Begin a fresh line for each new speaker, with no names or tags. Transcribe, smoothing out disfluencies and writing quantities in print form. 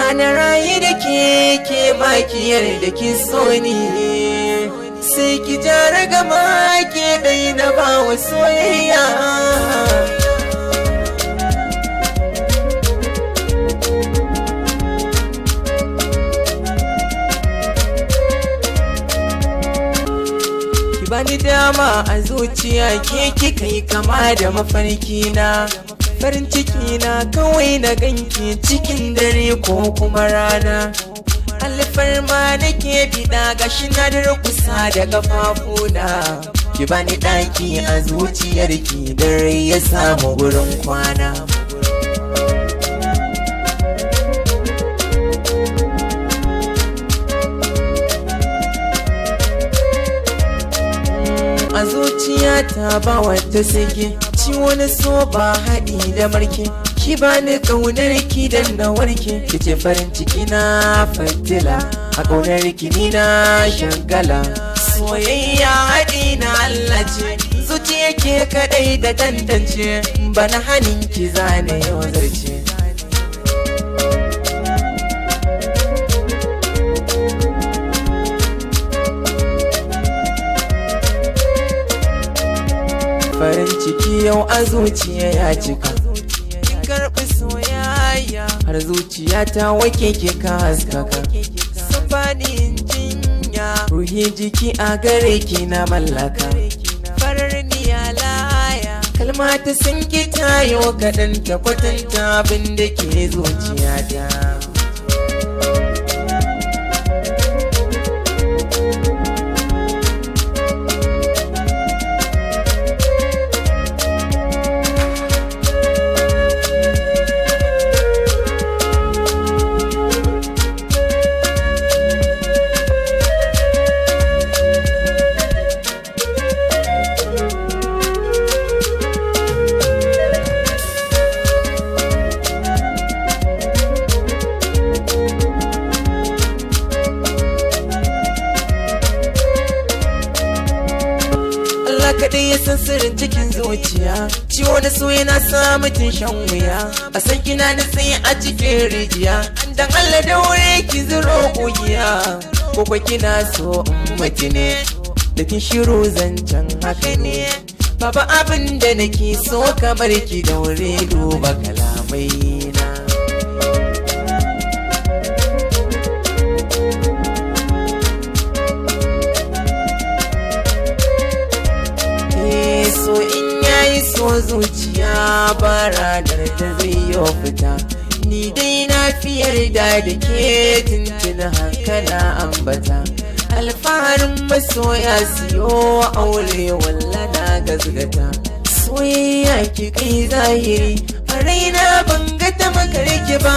Zana rayu da ke, ke makiyar da ki so ni. Sai ki jara gama ke dai na ba wa soyayya. Ki bani dama a zuciya, ke kika yi kama da mafarki na. Farin ciki na kawai na ganki cikin dare ko kuma rana. Alfarma nake biɗa, gashi na durkusa da kafafuna. Ki bani ɗaki a zuciyarki, dare ya samu gurin kwana. A zuciyata ba wata sake, ciwo na so ba haɗi da marke. Ki bani ƙaunar ki dan na warke, ki ce farin ciki na fatila. A ƙaunar ki ni na shagala. Soyayya haɗi na Allah ce, zuciya ke kaɗai da tantance. Bana hanin ki zane yau zarce. Farin ciki yau a zuciya ya cika, kin karɓi soyayya har zuciya ta wake ki ka haskaka. Sabanin jinya ruhi jiki a gare ki na mallaka. Farar niya laya kalma ta sun ki tayo kaɗan ta kwatanta abin da ke zuciya ta. Allah kaɗai ya san sirrin cikin zuciya. Ciwo da so yana sa mutum shan wuya. A san kina da tsaye a cikin rijiya, dan Allah da wuri ki zuro kugiya. Ko kwa kina so in mutu ne, da kin shiru zancen haka ne. Baba abin da nake so kamar ki daure duba kalamai na. So in yayi so zuciya ba ranar da zai yi fita. Ni dai na fi yarda da ke tuntuna hankala ambata. Alfaharin masoya siyo aure walla na gazgata. Soyayya ki kai zahiri a raina, ban ga ta makarki ba.